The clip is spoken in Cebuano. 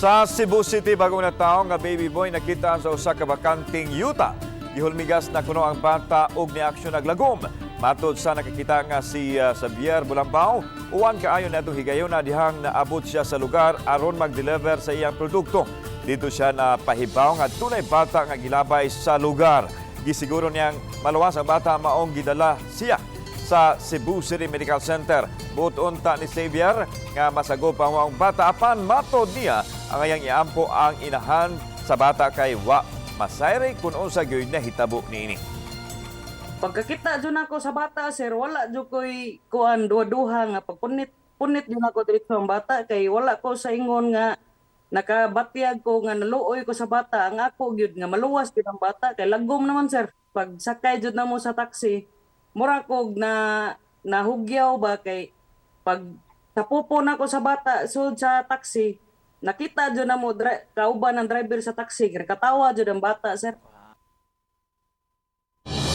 Sa Cebu City, bagong natawo nga baby boy nakita sa usa ka bakanting yuta. Gihulmigas na kuno ang bata og niaksyon naglagom. Matod sa nakakita nga si Xavier Bulambao, uwan kaayo na itong higayona dihang naabot siya sa lugar aron mag-deliver sa iyang produkto. Didto siya na pahibaw nga dunay bata nga gilabay sa lugar. Gisiguro niyang maluwas ang bata, maong gidala siya sa Cebu City Medical Center. Buot unta ni Xavier nga masagop ang maong bata, apan matod niya ang iyang iampo ang inahan sa bata kay wa masayri kung unsa gyud nahitabo niini. Pagkakita jud nako sa bata, sir, wala jud ko'y kuan duha-duha nga pagpunit punit jud nako diretso ang bata kay wala ko sa ingon nga nakabatyag ko nga naluoy ko sa bata. Ang ako gyud nga maluwas gyud ang bata kay lagom naman, sir. Pag sakay jud namo sa taxi, mura kog na nahugyaw ba kay pag tapupo nako sa bata sud sa taxi, nakita jud namo kauban ng driver sa taxi, katawa jud ang bata, sir.